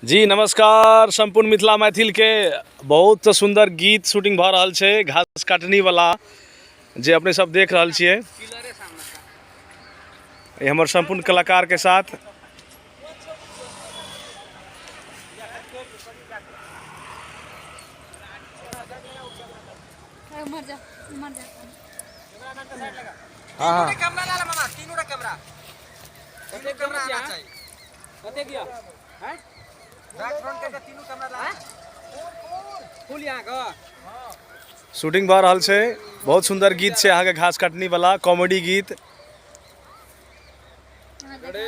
जी नमस्कार सम्पूर्ण मिथिला मैथिल के बहुत सुंदर गीत शूटिंग भऽ रहल छै घास काटनी वाला जे अपने सब देख रहल छियै। ई हमर सम्पूर्ण कलाकार के साथ। हाँ। कैमरा ला मामा, तीनों टा कैमरा, तीनों कैमरा आना चाहिए। कते गया हैं? बैक फ्रंट के तीनों कैमरा ला। फुल यहाँ का शूटिंग भऽ रहल छै। बहुत सुंदर गीत छै अहाँके घास काटनी वाला कॉमेडी गीत। रेडी।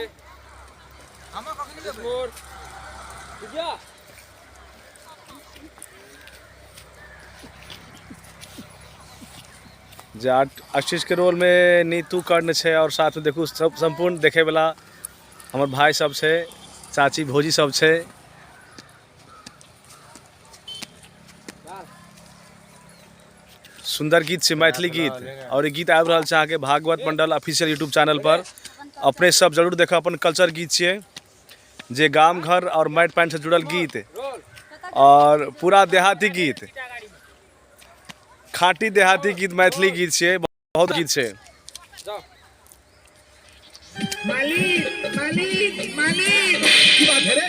हम कखनी जेबै? मोर बुझिया। जे आशीष के रोल में नीतू कर्ण छै और साथ में देखू सब संपूर्ण देखे वाला हमर भाई सब छै, चाची भौजी सब छै। सुंदर गीत छै मैथिली गीत और ई गीत आबि रहल छै अहाँके भागवत मंडल ऑफिशियल यूट्यूब चैनल पर। अपने सब जरूर देखब, अपन कल्चर गीत छियै जे गाम घर और माटि पानि से जुड़ल गीत और पूरा देहाती गीत, खाँटी देहाती गीत मैथिली गीत छियै, बहुत गीत छै। मालिक मालिक मालिक, की बात है रे?